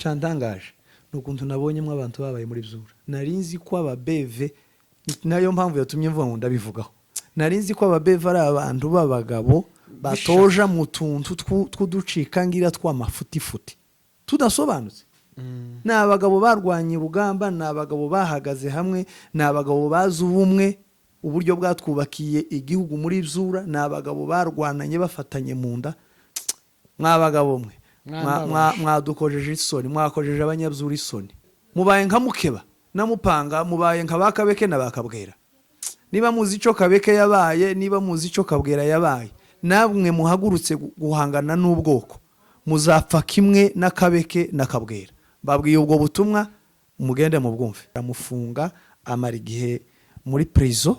Ikintu cyantangaje ni ukuntu nabonyemo abantu babaye muri Byura. Nari nzi ko ababeve, nayo mpamvu yatumye mvuga ngo ndabivugaho, nari nzi ko ababeve ari abantu b'abagabo batoja mu tuntu tw'uducikangira tw'amafutifuti tudasobanutse. Ni abagabo barwanye urugamba, ni abagabo bahagaze hamwe, ni abagabo bazi ubumwe, uburyo bwatwubakiye igihugu muri Byura. Ni abagabo barwananye bafatanye mu nda. Mwabagabo mwe, mwadukojeje isoni, mwakojeje Abanyabyura isoni. Mubaye nka Mukeba na Mupanga, mubaye nka ba Kabeke na ba Kabwera. Niba muzi icyo Kabeke yabaye, niba muzi icyo Kabwera yabaye, namwe muhagurutse guhangana n'ubwoko, muzapfa kimwe na Kabeke na Kabwera. Mbabwiye ubwo butumwa, mugende mubwumve. Aramufunga, amara igihe muri prison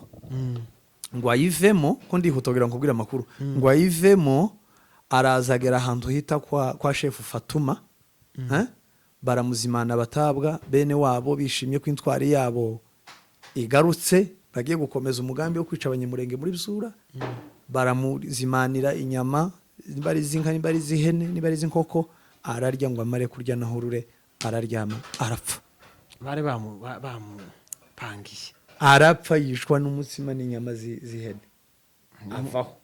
ngo ayivemo, ko ndihuta kugira ngo nkubwire amakuru, ngo ayivemo araza agera ahantu hita kwa shefu Fatuma, eh? Baramuzimana batabwa bene wabo bishimye ko intwari yabo igarutse, bagiye gukomeza umugambi wo kwica Abanyamurenge muri Byura. Baramuzimanira inyama, niba ari iz'inka, niba ari iz'ihene, niba ari iz'inkoko, ararya. Ngo amare kurya nahurure, araryama, arapfa. Bari bamupangiye. Arapfa, yishwa n'umutsima n'inyama z'ihene, avaho.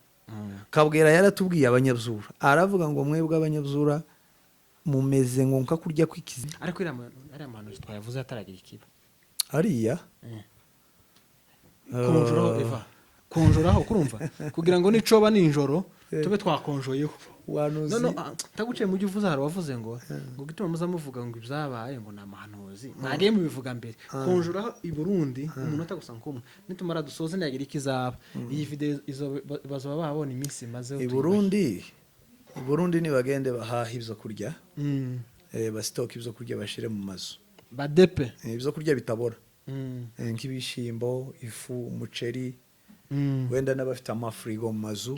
Kabwera yaratubwiye Abanyabyura, aravuga ngo mwebwe Abanyabyura mumeze ngo nka kurya kw'ikizi. Ariko iriya muhanuzi twayavuze ataragira ikiba. Ariya. Konjoraho eva, konjoraho kurumva kugira ngo nicoba nijoro tube twakonjoyeho. Wanuzi. No, ntaguciye mu byo uvuze, hari uwavuze ngo gituma muza muvuga ngo ibyabaye ngo ni amahanuzi, mwagiye mubivuga mbere. Konjoraho i Burundi umunota gusa nkumwe, nitumara dusoze ntiyagira ikizaba iyi video bazoba babona iminsi imaze. I Burundi nibagende bahaha ibyo kurya, basitoke ibyo kurya, bashire mu mazu. Badepe. Ibyo kurya bitabora, nk'ibishyimbo, ifu, umuceri, wenda n'abafite amafirigo mu mazu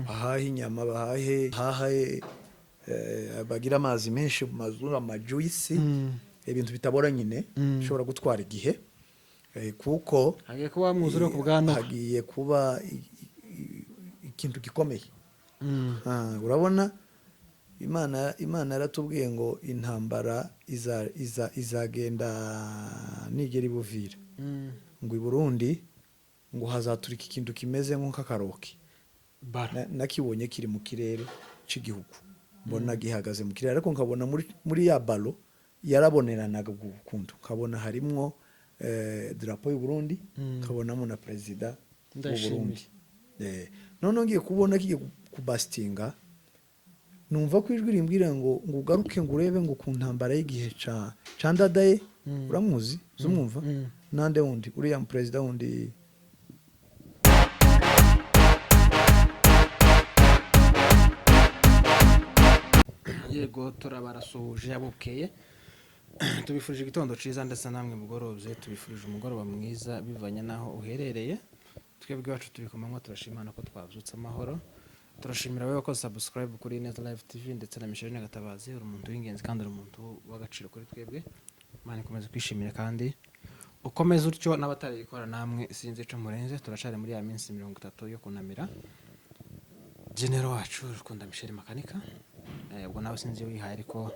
bahahe inyama, bahahe bagire amazi menshi mu mazu, amajuice, ibintu bitabora nyine bishobora gutwara igihe, kuko hagiye kuba mwuzure ku bwa Nowa. Hagiye kuba ikintu gikomeye. Urabona Imana yaratubwiye ngo intambara izagenda nigera ibuvira, ngo i Burundi ngo hazaturika ikintu kimeze nk'akaroki. Bara. Nakibonye kiri mu kirere cy'igihugu, mbona gihagaze mu kirere, ariko nkabona muri ya ballon yaraboneranaga ukuntu, nkabona harimwo drapeau y'u Burundi, nkabonamo na perezida w'u Ndayishimiye. Burundi. Noneho ngiye kubona kigiye kubasitinga, numva ko ijwi rimbwira ngo ugaruke, ngo urebe ngo ku ntambara y'igihe ca Ndadaye. Uramuzi, uzumwumva nande wundi, uriya perezida wundi. Yego, turabarasuhuje abukeye, tubifurije igitondo cyiza, ndetse namwe mugorobye tubifurije umugoroba mwiza bivanye n'aho uherereye. Twebwe iwacu turi ku manywa, turashima Imana ko twabyutse amahoro. Turashimira wowe wakoze subscribe kuri Neza Live TV ndetse na Micheline Gatabazi. Uri umuntu w'ingenzi kandi uri umuntu w'agaciro kuri twebwe. Imana ikomeze kwishimira kandi ukomeze utyo. N'abatarayikora namwe sinzi ico murenze. Turacari muri ya minsi 30 yo kunamira genero wacu Rukunda Michel Makanika. Ubwo nawe sinzi iyo wihaye, ariko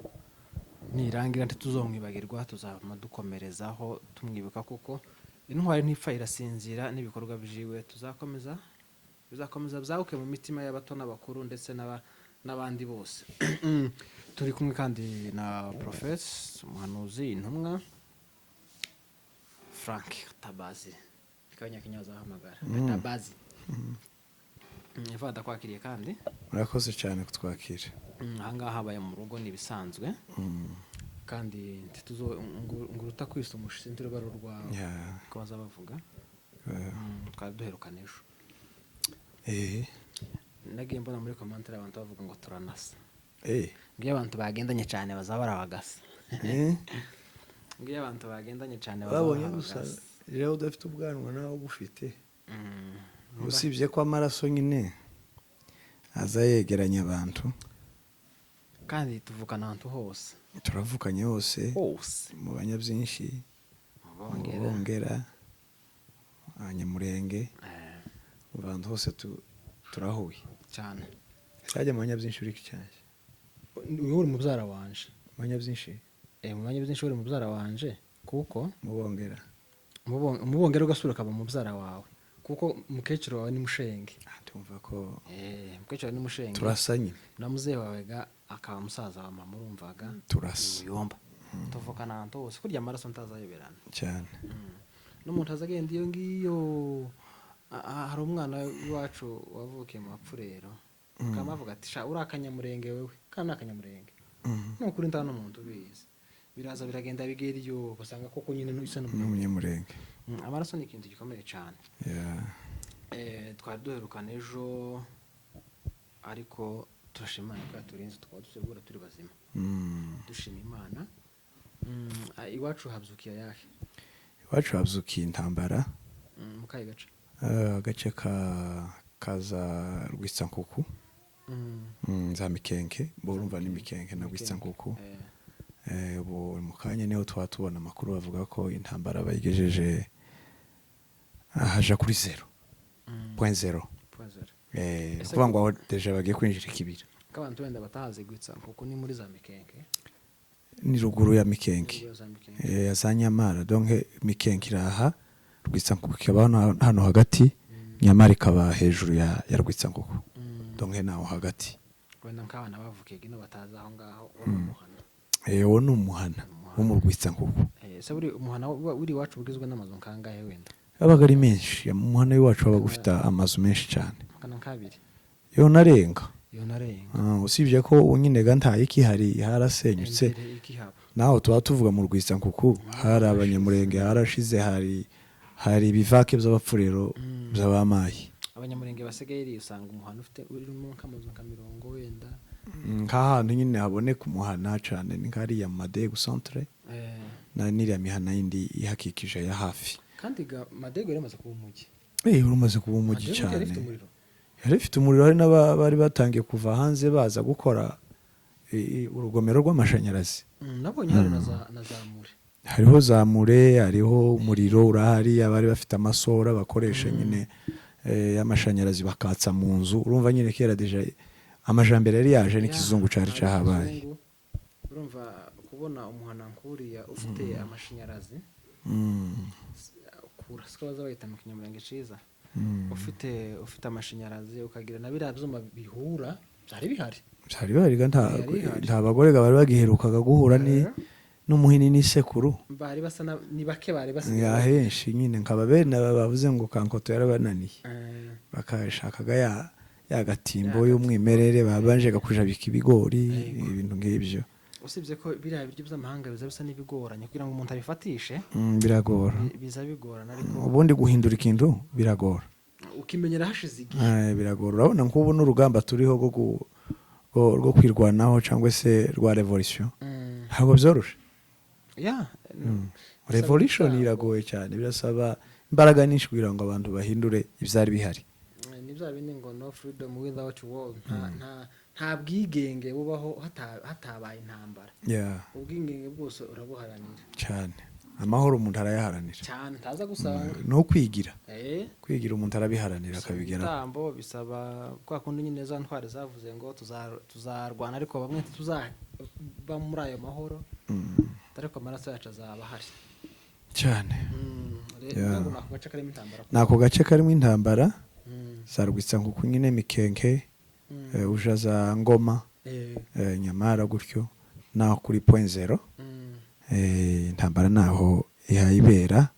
nirangira ntituzomwibagirwa, tuzaba dukomerezaho tumwibuka, kuko intwari ntipfa, irasinzira, n'ibikorwa byiwe tuzakomeza, bizakomeza byaguke mu mitima y'abato n'abakuru ndetse n'abandi bose. Turi kumwe kandi na Prophète, umuhanuzi, intumwa Frank Tabazi, Abanyakenya bazahamagara Tabazi. Eva, ndakwakiriye kandi. Murakoze cyane kutwakira. Ahangaha habaye mu rugo, ni ibisanzwe, kandi ntituzo ngo uruta kwisa umushitsi ntiruba ari urwawe, ko baza bavuga. Twari duherukana ejo. Nagiye mbona muri commentaire abantu bavuga ngo turanasa, ngo iyo abantu bagendanye cyane bazaba ari abagasa, ngo iyo abantu bagendanye cyane bazaba Babonye ari gusa abagasa. Rero udafite ubwanwa nawe ubufite, usibye ko amaraso nyine aza yegeranya abantu. Kandi tuvukana ahantu hose. Turavukanye hose. Hose. Mu banyabyinshi, mu mu Bongera. Bongera, Abanyamurenge, mu bantu hose turahuye. Cyane. Cyajya mu banyabyinshi uri cyane. Uyu uri mubyara wanje. Mu banyabyinshi. Mu banya byinshi uri mubyara wanje, kuko Mubongera. Umubongera ugasura ukaba mubyara wawe, kuko mukecuru wawe ni mushenge. Ah, tumva ko Mukecuru wawe ni mushenge. Turasa nyine. Na muzehe wawe ga akaba musaza wa mama, urumvaga. Turasa. Muyomba tuvukana ahantu hose, kurya amaraso ntazayoberana. Cyane. N'umuntu aza agenda iyo ngiyo. Hari umwana w'iwacu wavukiye mu Bapfurero, akaba avuga ati: "Sha, uri akanyamurenge wewe," kandi ni akanyamurenge. Ni ukuri, nta n'umuntu ubizi, biraza biragenda bigera iyo basanga koko nyine isa n'umunyamurenge. Amaraso ni ikintu gikomeye cyane. Twari duherukana ejo, ariko turashima Imana ko yaturinze, tukaba dutegura turi bazima. Dushima Imana. Iwacu habyukiye ayahe? Iwacu habyukiye intambara. Mu kahe gace? Agace ka kaza Rwitsankuku. Za Mikenke bo, urumva ni Mikenke na Rwitsankuku. Ubu mu kanya niho tuba tubona amakuru bavuga ko intambara bayigejeje ahaja kuri zero point zero. Point zero. Ni ukuvuga ngo aho déjà bagiye kwinjira ikibira. Ko abantu wenda batahazi, Gwitsa kuko ni muri za Mikenke? Ni ruguru ya Mikenke. Ruguru ya za Mikenke. Ya za Nyamara. Donc Mikenke iraha, Rwitsankuku ikaba hano hagati, Nyamara ikaba hejuru ya Rwitsankuku. Donc naho hagati. Wenda nk'abana bavukiye ino batazi aho ngaho, uwo ni umuhana? Uwo ni umuhana wo mu Rwitsankuku. Ese buri umuhana wiri iwacu ugizwe n'amazu kangahe wenda? Yabaga ari menshi. Mu muhana w'iwacu wabaga ufite amazu menshi cyane. Magana nk'abiri? Yo narenga. Yo narenga. Ah, usibye ko ubu nyine ga nta ikihari, harasenyutse. Imbere ikihaba. Naho tuba tuvuga mu Rwitsankuku hari abanyamurenge, harashize, hari ibivake by'Abapfurero, by'abamayi. Abanyamurenge basigaye iri usanga umuhana ufite urimo nk'amazu nka 40 wenda. Nk'ahantu nyine haboneka umuhana cyane ni nk'hariya mu Madegu centre na n'iriya mihana yindi ihakikije ya hafi. Kandi ga Madego yari amaze kuba umujyi. Urumaze kuba umujyi. Madego yari Cyane. ifite umuriro. Yari ifite umuriro, hari n'abari batangiye kuva hanze baza gukora urugomero rw'amashanyarazi. Nabonye hari na za mure. Hariho za mure, hariho umuriro urahari, abari bafite amasora bakoresha nyine y'amashanyarazi bakatsa mu nzu. Urumva nyine kera déjà amajambere yari yaje, n'ikizungu cari Hari cahabaye. ikizungu. Urumva kubona umuhana nk'uriya ufite amashanyarazi, kura siko baza bayita mu Kinyamurenge ciza, ufite amashanyarazi, ukagira na biriya byuma bihura, byari bihari. Byari bihari ga, nta Byari bihari. nta bagore ga bari bagiherukaga guhura ni n'umuhini n'isekuru. Bari basa ni bake bari basigaye. Ahenshi nyine nkaba bene aba bavuze ngo kankoto yarabananiye, bakashakaga ya gatimbo y'umwimerere babanje gakujabika ibigori, ibintu nk'ibyo. Usibye ko biriya biryo by'amahanga biza bisa n'ibigoranye kugira ngo umuntu abifatishe. Biragora. Biza bigorana, ariko Ubundi guhindura ikintu biragora. ukimenyera hashize igihe. Biragora. Urabona nk'ubu n'urugamba turiho rwo kwirwanaho cyangwa se rwa revolution, ntabwo byoroshe. Revolution iragoye cyane, birasaba imbaraga nyinshi kugira ngo abantu bahindure ibyari bihari. Ni bya bindi ngo "no freedom without war", nta bwigenge bubaho hatabaye intambara. Ubwigenge bwose urabuharanira. Cyane, amahoro umuntu arayaharanira. Cyane, ntaza gusanga. No kwigira, kwigira umuntu arabiharanira Bisaba akabigeraho. ibitambo, bisaba kwa kundi nyine za ntwari zavuze ngo tuzarwana, ariko bamwe ntituzaba muri ayo mahoro, ariko amaraso yacu azaba ahari. Cyane. Rero ntabwo ni ako gace karimo intambara. Ni ako gace karimo intambara, za Rwitsankuku nyine, Mikenke, uja za Ngoma, Nyamara gutyo, naho kuri point zero. Intambara naho ihayibera,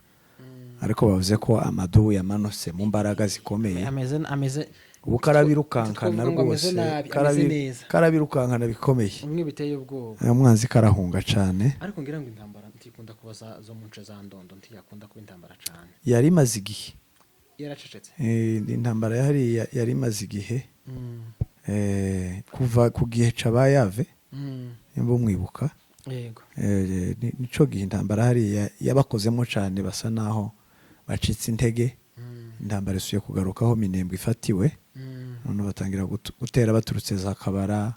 ariko bavuze ko amadubu yamanutse mu mbaraga zikomeye. Ameze Ubu karabirukankana. Twavuga ngo ameze Rwose nabi, ameze neza. Karabirukankana bikomeye. Umwe biteye ubwoba. Umwanzi karahunga cyane. Ariko ngira ngo intambara ntikunda kuba zo mu nce za Ndondo, ntiyakunda kuba intambara cyane. Yari imaze igihe. Yaracecetse. Intambara yahariya yari imaze igihe, kuva ku gihe c'abayave, nimba umwibuka. Yego. Nico gihe intambara hariya yabakozemo cyane, basa naho bacitse intege. Intambara isuye kugarukaho Minembwe ifatiwe, none batangira gutera baturutse za Kabara,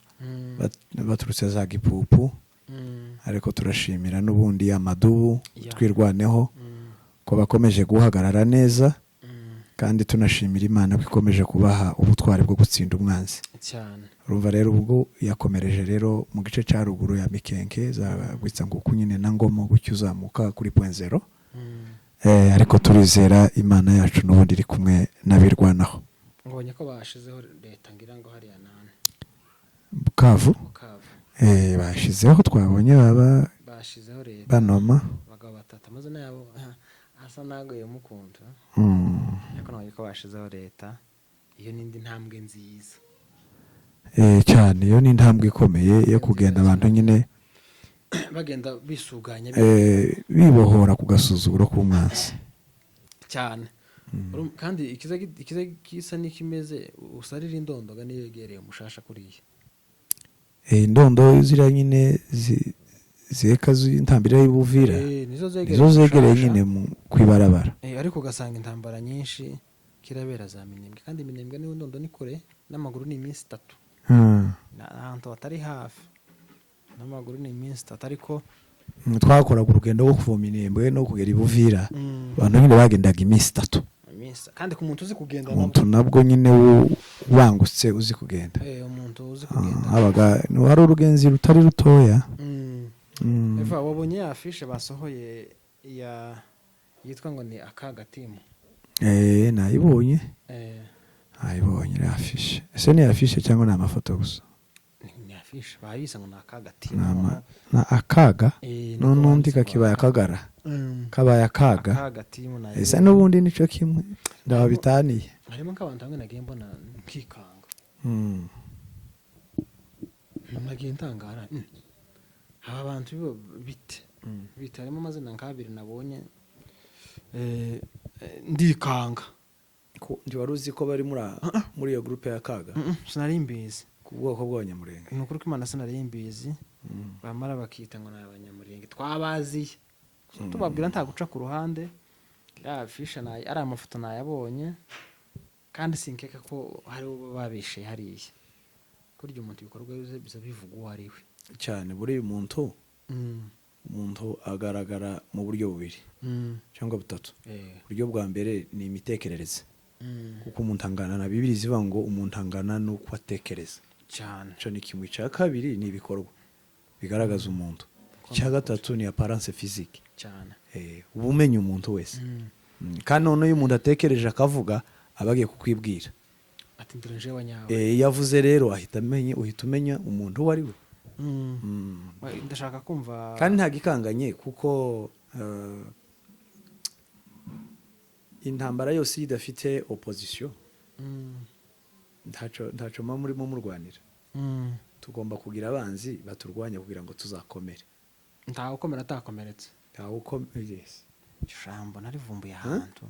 baturutse za Gipupu. Ariko turashimira n'ubundi amadubu, Twirwaneho, ko bakomeje guhagarara neza. Kandi tunashimira Imana ko ikomeje kubaha ubutwari bwo gutsinda umwanzi. Cyane. Urumva rero, ubwo yakomereje rero mu gice cya ruguru ya Mikenke, za Nguku nyine na Ngomo, gutyo uzamuka kuri Point Zéro. Ariko turizera Imana yacu n'ubundi iri kumwe n'abirwanaho. Ngabonye ko bashizeho leta, ngira ngo hariya nane. Bukavu. Bukavu. Bashizeho, twabonye baba Bashizeho leta. banoma. Abagabo batatu, amazina yabo asa n'agoye mukuntu. Ariko nabonye ko bashizeho leta, iyo n'indi ntambwe nziza. Cyane, iyo ni intambwe ikomeye yo kugenda abantu nyine bagenda bisuganya bibohora ku gasuzuguro k'umwanzi. Cyane. Kandi ikiza gisa n'ikimeze usarira indondoga niyo yegereye umushasha kuriya. Indondo ziriya nyine ziheka z'intambira y'Ubuvira. Nizo zegereye Nizo zegereye umushasha. nyine ku ibarabara. Ariko ugasanga intambara nyinshi kirabera za Minembwe, kandi Minembwe niyo ndondo ni kure, n'amaguru ni iminsi 3. Ni ahantu hatari hafi, n'amaguru ni iminsi 3, ariko Twakoraga urugendo rwo kuva Minembwe no kugera i Buvira, abantu nyine bagendaga iminsi 3. Iminsi, kandi ku muntu uzi kugenda. Umuntu nabwo nyine wangutse uzi kugenda. Umuntu uzi kugenda. Habaga hari urugenzi rutari rutoya. Eva, wabonye ya affiche basohoye ya yitwa ngo ni Akaga Team? Nayibonye. Nayibonye iriya affiche. Ese ni affiche cyangwa ni amafoto gusa? Ni affiche bayise ngo ni Akaga Team. Ni akaga. Niko n'undi banditse ngo kakibaye akagara. Kabaye akaga. Akaga Team nayo. Ese n'ubundi nico kimwe, ndaho bitaniye? Harimo nk'abantu bamwe nagiye mbona nkikanga. Nagiye ntangara. Aba bantu bo bite bite? Harimo amazina nk'abiri nabonye, ndikanga. Ntiwari uzi ko bari muri iyo groupe ya Kaga? Sinari mbizi. Ku bwoko bw'Abanyamurenge? Ni ukuri ko Imana, sinari mbizi. Bamara bakita ngo ni Abanyamurenge, twabaziye. Tubabwira nta guca ku ruhande, iriya affiche ari amafoto nayabonye, kandi sinkeka ko hari uwo babishe hariya. Kurya umuntu ibikorwa bye biza bivuga uwo ari we. Cyane, buriya umuntu agaragara mu buryo bubiri cyangwa butatu. Uburyo bwa mbere ni imitekerereze, kuko umuntu angana na Bibiri zivuga ngo umuntu angana n'uko atekereza. Icyo ni kimwe. Icya kabiri ni ibikorwa bigaragaza umuntu. Icya gatatu ni apparence physique. Uba umenya umuntu wese. Kandi noneho iyo umuntu atekereje akavuga, aba agiye kukwibwira. Ati nduranje wa nyawe. Iyo avuze rero ahita amenya, uhita umenya umuntu uwo ari we. Ndashaka kumva. Kandi ntabwo ikanganye, kuko intambara yose iyo idafite opposition, ntaco muba murimo murwanira. Tugomba kugira abanzi baturwanya kugira ngo tuzakomere. Ntawe ukomera atakomeretse. Ntawe yes. Ijambo narivumbuye ahantu.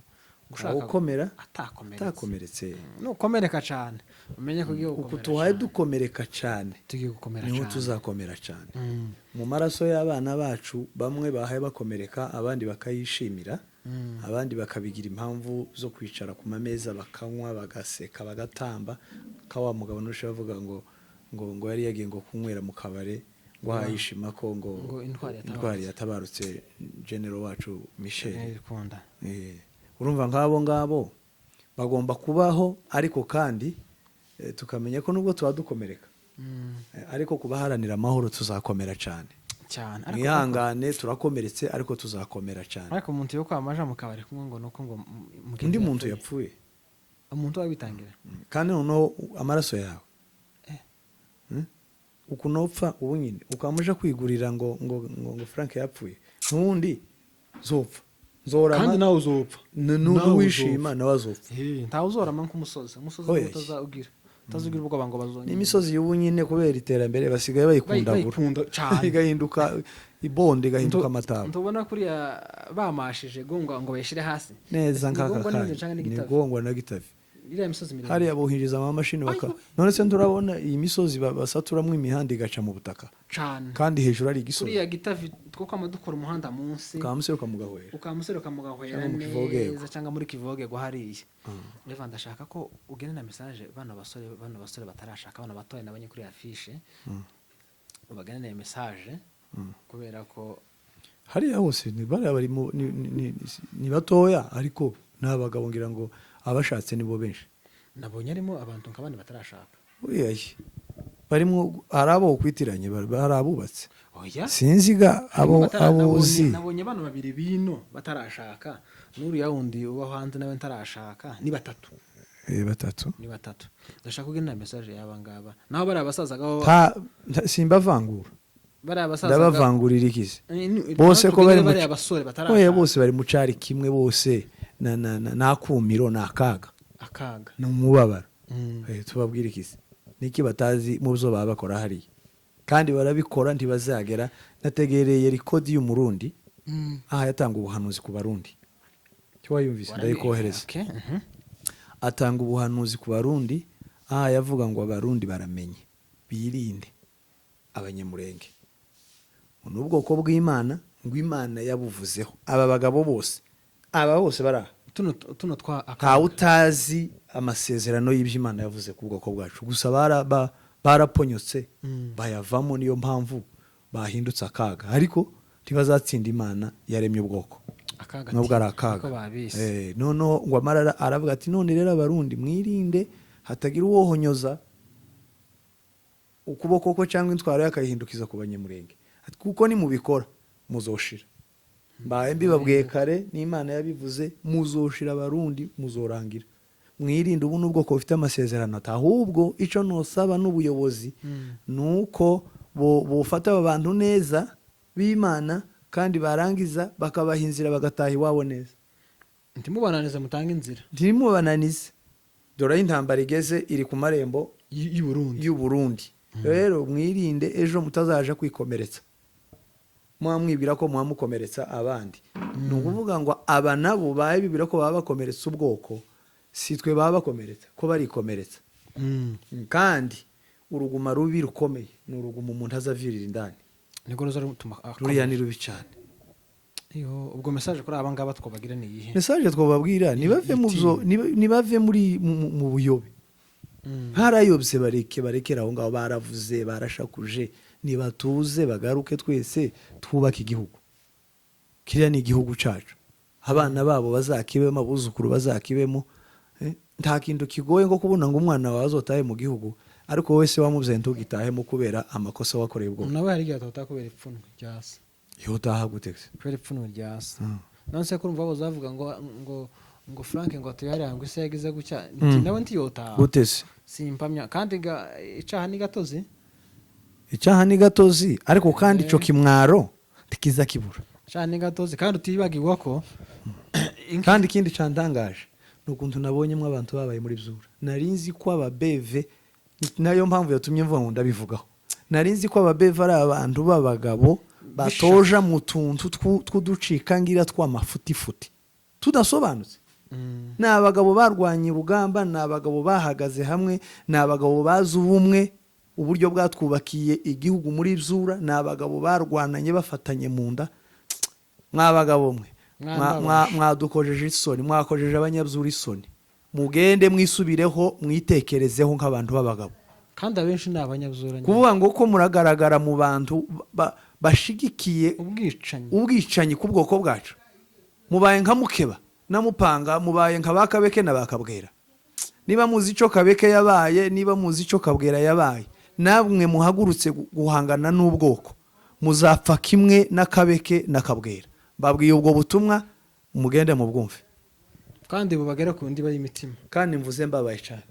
Ntawe ukomera atakomeretse. Atakomeretse. Nukomereka cyane umenye ko ugiye Uku gukomera tuhaye cyane. dukomereka cyane, Tugiye gukomera niho cyane. tuzakomera cyane. Mu maraso y'abana bacu, bamwe bahaye bakomereka, abandi bakayishimira, abandi bakabigira impamvu zo kwicara ku mameza bakanywa, bagaseka, bagatamba, ka wa mugabo nusha bavuga ngo yari yagiye ngo kunywera mu kabare, ngo ahayishima ko ngo Ngo intwari yatabarutse. Intwari yatabarutse, general wacu Michel. Ikunda. Urumva nk'abo ngabo bagomba kubaho, ariko kandi tukamenya ko nubwo tuba dukomereka, ariko kubaharanira amahoro tuzakomera cyane. Cyane. Ariko Mwihangane, turakomeretse ariko tuzakomera cyane. Ariko umuntu yo kwamaja mu kabari kumwe ngo nuko ngo mugenzi Undi muntu yapfuye. yapfuye. Umuntu wabitangira. Kandi noneho amaraso yawe. Ukuntu upfa ubu nyine ukamuja kwigurira ngo Frank yapfuye, n'ubundi zopfa, nzorama. Kandi nawe uzopfa. Nawe N'uwishima nawe azopfa. Ntawe uzorama nk'umusozi, umusozi Oya. utazugira ubwoba ngo bazongere. N'imisozi y'ubu nyine kubera iterambere basigaye bayikundagura. Bayikunda cyane. Igahinduka ibonde, igahinduka amataba. Ntubona kuriya bamashije gonga ngo bayishyire hasi? Neza. Ni Nk'aka Gongwa kanya n'inzu canke ni n'Igitavi? Gongwa na Gitavi. Iriya misozi miremire. Hariya buhinjiza amamashini baka Ayiwe. none se nturabona iyi misozi basaturamwo imihanda igaca mu butaka? Cyane. Kandi hejuru ari igisozi. Kuriya Gitavi two kwama dukora umuhanda munsi. Ukamuseruka mugahwera. Ukamuseruka mugahwera. Cyangwa mu Kivogerwa. Neza, cyangwa muri Kivogerwa hariya. Reva, ndashaka ko ugena na message bano basore batarashaka, bano batoya nabonye kuri affiche, ubagenere message kubera ko Hariya hose ni bariya bari ni batoya, ariko ni abagabo ngira ngo. Abashatse nibo benshi. Nabonye harimo abantu nka bane batarashaka. Buriya ye barimo, hari abo ukwitiranye, hari abubatse. Oya. Sinzi ga abo abo uzi. Nabonye bano babiri bino batarashaka, n'uriya wundi uba hanze nawe ntarashaka, ni batatu. Batatu. Ni batatu. Ndashaka kugira message y'aba ngaba, naho bari abasaza gaho. Simbavangura. Bari abasaza. Ndabavangurira ikize bose ko bari mu bari abasore batarashaka. Oya, bose bari mu cari kimwe, bose na n'akumiro, ni akaga. Akaga. Ni umubabaro. Tubabwire ikize niki batazi mu byo baba bakora hariya, kandi barabikora ntibazagera. Nategereye record y'Umurundi aha yatanga ubuhanuzi ku Barundi. Cyo wayumvise, ndayikohereza. Okay. Atanga ubuhanuzi ku Barundi aha yavuga ngo Abarundi baramenye birinde Abanyamurenge, ngo ni ubwoko bw'Imana, ngo Imana yabuvuzeho. Aba bagabo bose, aba bose bari aha, Tuno twa ntawe utazi amasezerano y'ibyo Imana yavuze ku bwoko bwacu. Gusa baraponyotse, bayavamo, niyo mpamvu bahindutse akaga, ariko ntibazatsinda Imana yaremye ubwoko. Akaga. Nubwo ari akaga. Niko babise. Noneho ngo amarara aravuga ati: "None rero Abarundi mwirinde, hatagira uwohonyoza ukuboko ko cyangwa intwaro ye akayihindukiza ku Banyamurenge." Ati: "Kuko nimubikora muzoshira. Mbaye mbibabwiye kare, n'Imana yabivuze, muzoshira Abarundi, muzorangira. Mwirinde, ubu n'ubwoko bufite amasezerano." Ati: "Ahubwo icyo nosaba n'ubuyobozi ni uko bofata aba bantu neza b'Imana, kandi barangiza bakabaha inzira bagataha iwabo neza." Ntimubananize, mutange inzira. Ntimubananize, dore aho intambara igeze, iri ku marembo y'u Burundi. y'u Burundi. Rero mwirinde, ejo mutazaja kwikomeretsa, muba mwibwira ko muba mukomeretsa abandi. Ni ukuvuga ngo aba nabo babe bibwira ko baba bakomeretsa ubwoko, si twe baba bakomeretsa, ko barikomeretsa. Kandi uruguma rubi rukomeye ni uruguma umuntu azavirira indani. Niko ruza rutuma. Ruriya ni rubi cyane. Iyo ubwo message kuri aba ngaba twabagira ni iyihe? Message twababwira, nibave mu byo, nibave muri mu buyobe. Harayobye, bareke, barekere aho ngaho. Baravuze, barashakuje, nibatuze bagaruke twese twubake igihugu. Kiriya ni igihugu cyacu, abana babo bazakibemo, abuzukuru bazakibemo. Nta kintu kigoye nko kubona ngo umwana wawe azotahe mu gihugu, ariko wowe se wamubyaye ntugitahemo kubera amakosa wakoreye ubwoko. Nawe hari igihe atataha kubera ipfunwe rya se. Yotaha gute se? Kubera ipfunwe rya se. None se kurumva bo bavuga ngo Frank ngo atuye hariya, ngo ise yagize gutya, nawe ntiyotaha? Gute se? Simpamya kandi icaha ni gatozi. Icyaha ni gatozi, ariko kandi ico kimwaro ntikiza kibura. Icaha ni gatozi, kandi utibagirwa ko Kandi ikindi cantangaje ni ukuntu nabonyemo abantu babaye muri byura. Nari nzi ko ababeve, nayo mpamvu yatumye mvuga ngo ndabivugaho, nari nzi ko ababeve ari abantu b'abagabo batoja mu tuntu tw'uducikangira tw'amafutifuti tudasobanutse. Ni abagabo barwanye urugamba, ni abagabo bahagaze hamwe, ni abagabo bazi ubumwe, uburyo bwatwubakiye igihugu muri byura. Ni abagabo barwananye bafatanye mu nda. Mwabagabo mwe, mwadukojeje isoni, mwakojeje abanyabyura isoni. Mugende mwisubireho, mwitekerezeho nk'abantu b'abagabo. Kandi abenshi ni abanyabyura nyine. Kuvuga ngo ko muragaragara mu bantu bashigikiye ubwicanyi, ubwicanyi ku bwoko bwacu, mubaye nka mukeba namupanga, mubaye nka ba Kabeke na ba Kabwera. Niba muzi icyo Kabeke yabaye, niba muzi icyo Kabwera yabaye, namwe muhagurutse guhangana n'ubwoko, muzapfa kimwe na Kabeke na Kabwera. Mbabwiye ubwo butumwa, mugende mubwumve. Kandi bubagere ku ndiba y'imitima. Kandi mvuze mbabaye cyane,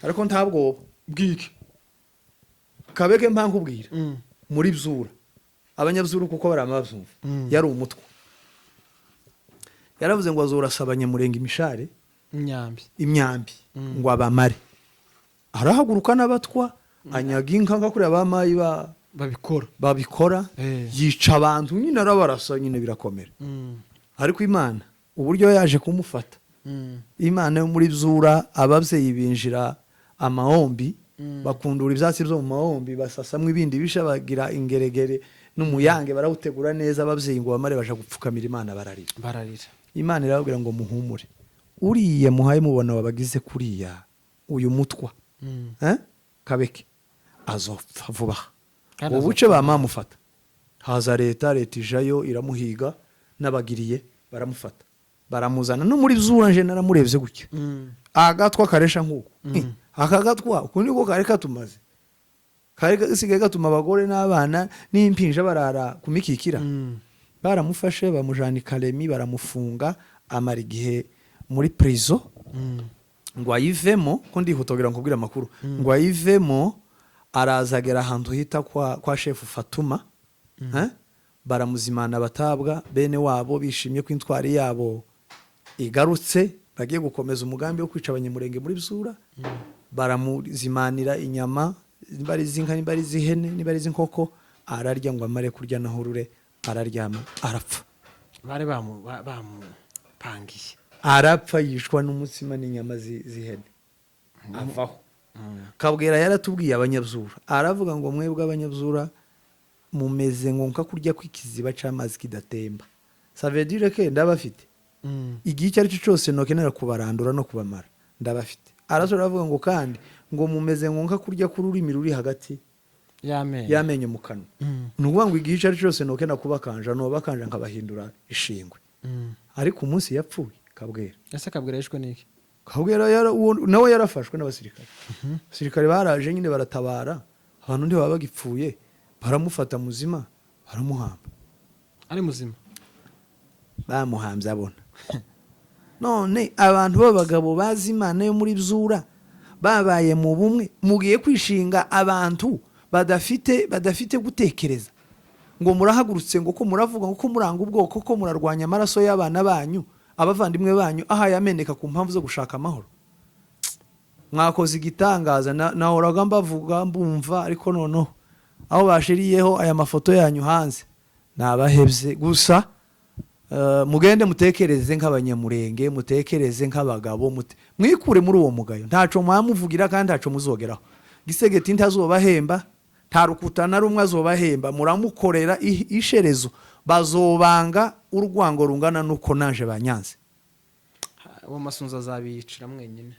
ariko nta bwoba. Bwiki? Kabeke mpankubwira, muri byura, abanyabyura kuko bari amabyumva, yari umutwe, yaravuze ngo azorasa Abanyamurenge imishare, imyambi, imyambi, ngo abamare. Arahaguruka n'abatwa, anyaga inka nka kuriya bamayi ba babikora. Babikora. Yica abantu nyine, arabarasa nyine, birakomera. Ariko Imana uburyo yaje kumufata, Imana yo muri byura, ababyeyi binjira amahombi, bakundura ibyatsi byo mu mahombi, basasamo ibindi bisha, bagira ingeregere n'umuyange, barawutegura neza. Ababyeyi ngo bamare baja gupfukamira Imana, bararira. Bararira. Imana irababwira ngo: "Muhumure, uriya muhaye mubona wabagize kuriya, uyu mutwa, eh? Kabeke azopfa vuba." Kandi Ubu buce bamamufata, haza leta, leta ijayo iramuhiga, n'abagiriye baramufata. Baramuzana no muri zura, nje naramurebye gutya, agatwa karesha nk'uku. Aka gatwa uku niko kari katumaze, kari gasigaye gatuma abagore n'abana n'impinja barara ku mikikira. Baramufashe, bamujana i Kalemi, baramufunga, amara igihe muri prison. Ngo ayivemo, ko ndihuta kugira ngo nkubwire amakuru, ngo ayivemo araza agera ahantu hita kwa shefu Fatuma, eh? Baramuzimana, batabwa bene wabo bishimye ko intwari yabo igarutse, bagiye gukomeza umugambi wo kwica Abanyamurenge muri Bzura. Baramuzimanira inyama, niba ari iz'inka, niba ari iz'ihene, niba ari iz'inkoko, ararya. Ngo amare kurya nahurure, araryama, arapfa. Bari bamupangiye. Arapfa, yicwa n'umutsima n'inyama z'ihene, avaho. Kabwera yaratubwiye Abanyabyura, aravuga ngo: "Mwebwe Abanyabyura mumeze ngo nka kurya kw'ikiziba c'amazi kidatemba." Ça veut dire que ndabafite igihe icyo ari cyo cyose nokenera kubarandura no kubamara, ndabafite. Arasubira aravuga ngo kandi ngo mumeze ngo nka kurya k'ururimi ruri hagati y'amenyo, y'amenyo mu kanwa. Ni ukuvuga ngo igihe icyo ari cyo cyose nokena kubakanja, nobakanja nkabahindura ishingwe. Ariko umunsi yapfuye Kabwera, Ese Kabwera yishwe n'iki? Kabwera nawe yarafashwe n'abasirikare. Abasirikare baraje nyine baratabara, abantu ntibaba bagipfuye, baramufata muzima, baramuhamba. Ari muzima? Bamuhambye abona. None abantu b'abagabo bazi Imana yo muri Byura, babaye mu bumwe, mugiye kwishinga abantu badafite gutekereza, ngo murahagurutse, ngo ko muravuga, ngo ko muranga ubwoko, ko murarwanya amaraso y'abana banyu, abavandimwe banyu, aha yameneka ku mpamvu zo gushaka amahoro. Mwakoze igitangaza. Nahoraga mbavuga mbumva, ariko noneho aho bashiriyeho aya mafoto yanyu hanze, nabahebye gusa. Mugende mutekereze nk'Abanyamurenge, mutekereze nk'abagabo, mwikure muri uwo mugayo. Ntaco mwamuvugira kandi ntaco muzogeraho. Gisegeti ntazobahemba, nta rukuta na rumwe azobahemba. Muramukorera isherezo, bazobanga urwango rungana nuko naje banyanze. Uwo Masunzu azabiyicira mwenyine.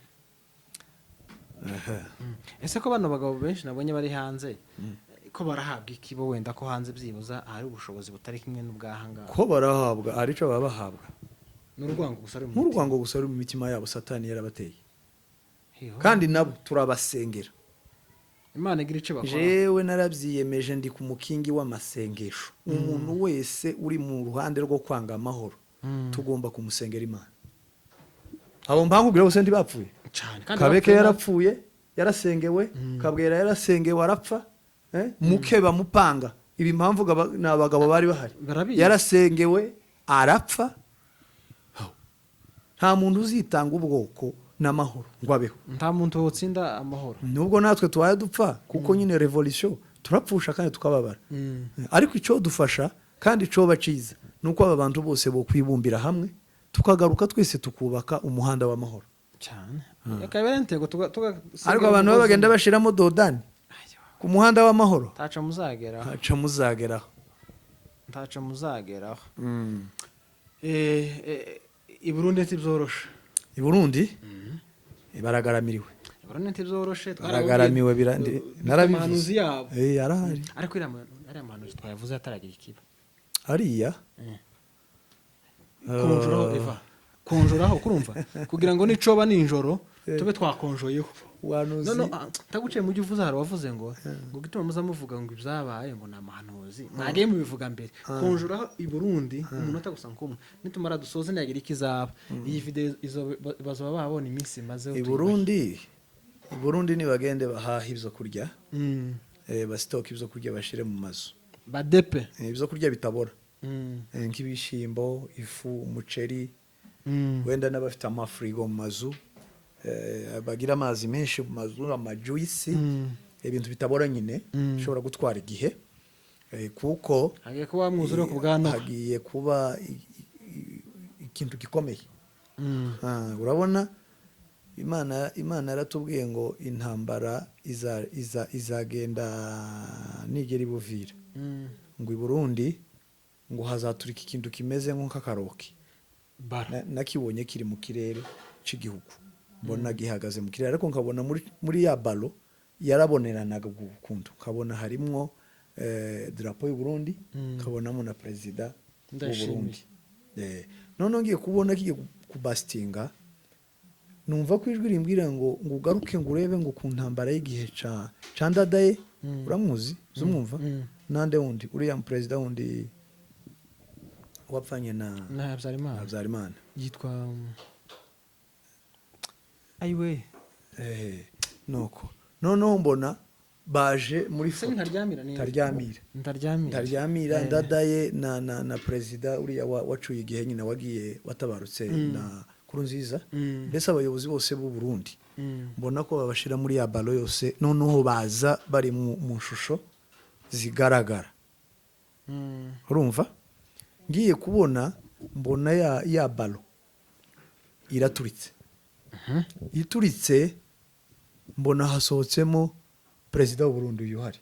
Ese ko bano bagabo benshi nabonye bari hanze, ko barahabwa iki bo? Wenda ko hanze byibuza hari ubushobozi butari kimwe n'ubw'ahangaha. Ko barahabwa, hari ico baba bahabwa? Ni urwango gusa ruri mu Nk'urwango gusa ruri mu mitima yabo, Satani yarabateye. Hiho. Kandi nabo turabasengera. Imana igira icyo bakora. Jewe narabyiyemeje, ndi ku mukingi w'amasengesho. Umuntu wese uri mu ruhande rwo kwanga amahoro, tugomba kumusengera Imana. Abo mpamvu bose ntibapfuye? Cyane kandi. Kabeke bapfuye yarapfuye, yarasengewe. Kabwera yarasengewe, arapfa. Mukeba mupanga ibi mpamvu ni abagabo bari bahari. Barabizi. Yarasengewe, arapfa. Nta muntu uzitanga ubwoko n'amahoro ngo abeho. Nta muntu wotsinda amahoro. Nubwo natwe tubaye dupfa, kuko nyine revolution turapfusha kandi tukababara, ariko icyo dufasha kandi icyo ciza ni uko aba bantu bose bo kwibumbira hamwe, tukagaruka twese tukubaka umuhanda w'amahoro. Cyane, akaba ari intego Ariko abantu baba bagenda bashiramo dodani ku muhanda w'amahoro, Ntaco muzageraho. Ntaco muzageraho. Ntaco muzageraho. I Burundi ntibyoroshe. I Burundi baragaramiriwe. I Burundi ntibyoroshe. Baragaramiwe, narabivuze. Amahanuzi yabo. Arahari. Ariko iriya muhanuzi twayavuze ataragira ikiba. Hariya. Konjoraho, eva konjoraho, kurumva kugira ngo nicoba nijoro tube twakonjoyeho. Wanuzi. No, ntaguciye mu byo uvuze, hari uwavuze ngo gituma muza muvuga ngo ibyabaye ngo ni amahanuzi, mwagiye mubivuga mbere. Konjuraho i Burundi umunota gusa nkumwe, nitumara dusoze, ntiyagira ikizaba iyi video bazoba babona iminsi imaze. I Burundi nibagende bahaha ibyo kurya, basitoke ibyo kurya, bashire mu mazu. Badepe. Ibyo kurya bitabora, nk'ibishyimbo, ifu, umuceri, wenda n'abafite amafirigo mu mazu, bagira amazi menshi mu mazu, amajuisi, ibintu bitabora nyine bishobora gutwara igihe, kuko Hagiye kuba mwuzure ku bwa Nowa. Hagiye kuba ikintu gikomeye. Urabona Imana yaratubwiye ngo intambara izagenda nigera ibuvira, ngo i Burundi ngo hazaturika ikintu kimeze nk'akaroki. Bara. Nakibonye kiri mu kirere cy'igihugu, mbona gihagaze mu kirere, ariko nkabona muri ya ballon yaraboneranaga ukuntu, nkabona harimwo drapeau y'u Burundi, nkabonamo na perezida w'u Ndayishimiye. Burundi. Noneho ngiye kubona kigiye kubasitinga, numva ko ijwi rimbwira ngo ugaruke, ngo urebe ngo ku ntambara y'igihe ca Ndadaye. Uramuzi? Uzumwumva? Nande wundi, uriya perezida wundi wapfanye na Na Habyarimana. Habyarimana. Yitwa, ayiwe. Nuko noneho mbona baje muri Se foto. Ntaryamira ni Ntaryamira. Ntaryamira. Ntaryamira. Ndadaye na perezida uriya wacuye igihe nyine, wagiye, watabarutse, na Nkurunziza. Mbese abayobozi bose b'u Burundi, mbona ko babashira muri ya ballon yose. Noneho baza bari mu shusho zigaragara. Urumva, ngiye kubona mbona ya ballon iraturitse. Ituritse, mbona hasohotsemo perezida w'u Burundi uyu uhari.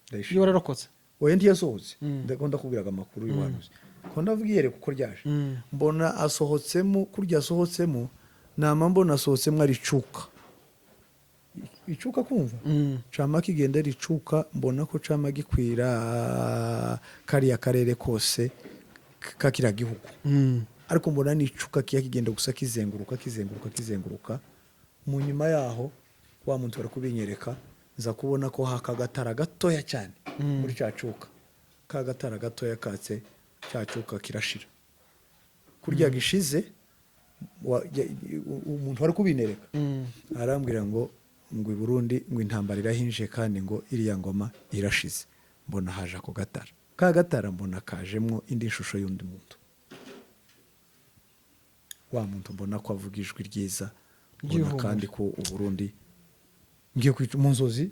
Ndayishimiye. Iyo wararokotse? Oya, ntiyasohotse. Ndakunda kubwiraga amakuru y'ubuhanuzi ko ndavuga iyereka uko ryaje. Mbona asohotsemo, kurya asohotsemo, nama mbona asohotsemo ari icuka, icuka kumva. Cama kigenda ricuka, mbona ko cama gikwira kariya karere kose kakiriya gihugu. Ariko mbona n'icuka kiya kigenda gusa kizenguruka, kizenguruka, kizenguruka. Mu nyuma yaho, wa muntu bari kubinyereka, nza kubona ko haka agatara gatoya cyane muri cya cuka. Ka gatara gatoya katse, cya cuka kirashira. Kurya gishize, umuntu wari kubinereka arambwira ngo i Burundi ngo intambara irahinjiye, kandi ngo iriya ngoma irashize. Mbona haje ako gatara, ka gatara mbona kajemwo indi shusho y'undi muntu. Wa muntu mbona ko avuga ijwi ryiza, mbona Ry'ihumure. kandi ko u Burundi ngiye kwica mu nzozi,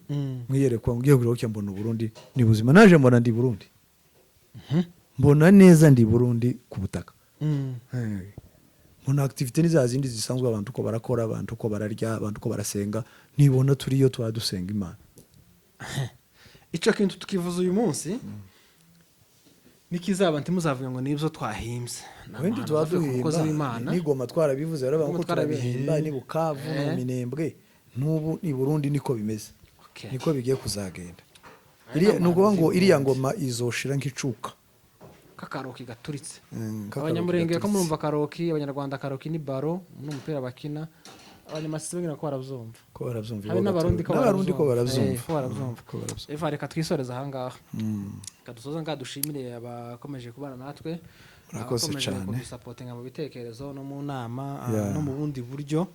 mwiyerekwa ngiye kureba, mbona u Burundi ni buzima. Naje mbona ndi Burundi, mbona neza ndi Burundi ku butaka. Hey. Mbona activité ni za zindi zisanzwe, abantu uko barakora, abantu uko bararya, abantu uko barasenga, nibona turiyo tuba dusenga Imana. Icyo kintu tukivuza uyu munsi nikizaba, ntimuzavuge ngo nibyo twahimbye. Ni Wenda amahano tuba avuye ku mukozi duhimba w'Imana. N'igoma twarabivuze, baravuga Nigoma ko turabihimba. twarabihimbye. Ni Bukavu no mu Minembwe, n'ubu ni Burundi, niko bimeze. Niko bigiye kuzagenda. Aya Ni ukuvuga ngo ni iriya ngoma izoshira nk'icuka. K'akaroki gaturitse. K'akaroki Abanyamurenge ko gaturitse. murumva karoki, Abanyarwanda karoki ni ballon n'umupira bakina. Abanyamasisi bagira ko barabyumva. Ko barabyumva. Habe n'Abarundi ko N'Abarundi ko barabyumva. Ko barabyumva. Ko barabyumva. Eva, reka twisoreze ahangaha. Reka dusoze ngaha, dushimire abakomeje kubana natwe, Murakoze abakomeje cyane. kudusapotinga mu bitekerezo no mu nama, no mu bundi buryo.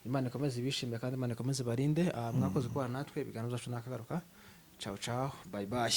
Imana ikomeze ibishimire kandi Imana ikomeze ibarinde. Mwakoze kubana natwe. Ibiganiro byacu nakagaruka. Ciao ciao, bye bye.